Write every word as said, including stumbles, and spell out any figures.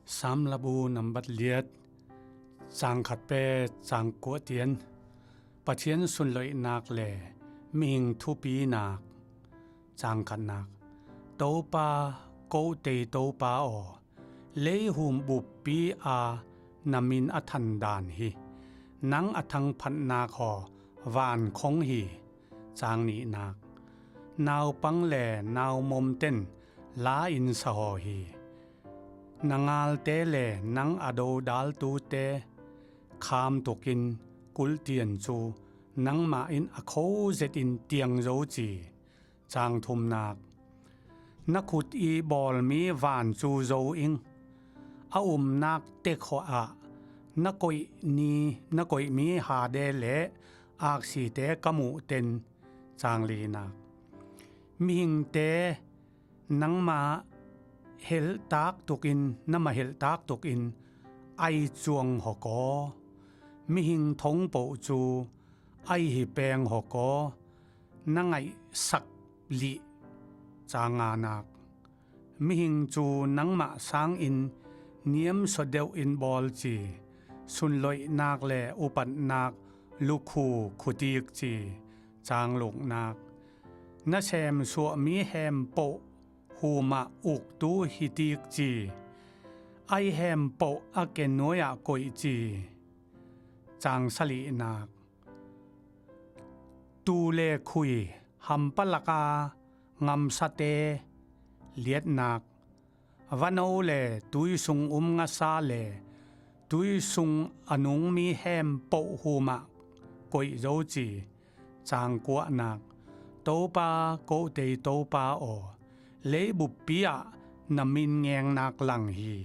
Samlabu nambat liat, chang khat pe chang kua tian, Pathian sunloihnak le mihing thupinak. Chang khatnak, Topa, ko tei Topa aw, leihum buppi a na min a than dan hi. Nang a thangphatnak haw van khong hi. Chang nihnak, naupang le naumomten la in sa haw hi. Na ngalte le nang a dodaltute khamtukin kulhtian chu nangmah in a kho zetin tiang zo ci. Chang thumnak, na khut i bawl mi van chu zo ing. A umnak tekhaw ah na koih ni, na koih mi Hade le aksite ka muh ten. Chang linak, mihingte nangmah helhtak tukin, na mah helhtak tukin ai chuang haw kaw. Mihing thongpoh chu ai hi peng haw kaw, na ngaihsak lih. Chang nganak, mihing chu nangmah sangin niamsaw deuh in bawl ci. Sunloihnak le upatnak lukhu khutik ci. Chang luknak, na semsuah mi hempoh hum ah uktu hitik ci. Ai hempoh a ke nuai ah koih ci. Chang salihnak, tuu le khui hampa lak a ngamsate. Liatnak, vano le tui sung um ngasa le tui sung a nung mi hempoh hum ah koih zo ci. Chang kuanak, Topa, ko tei Topa aw, lei buppi ah na min ngengnak lang hi.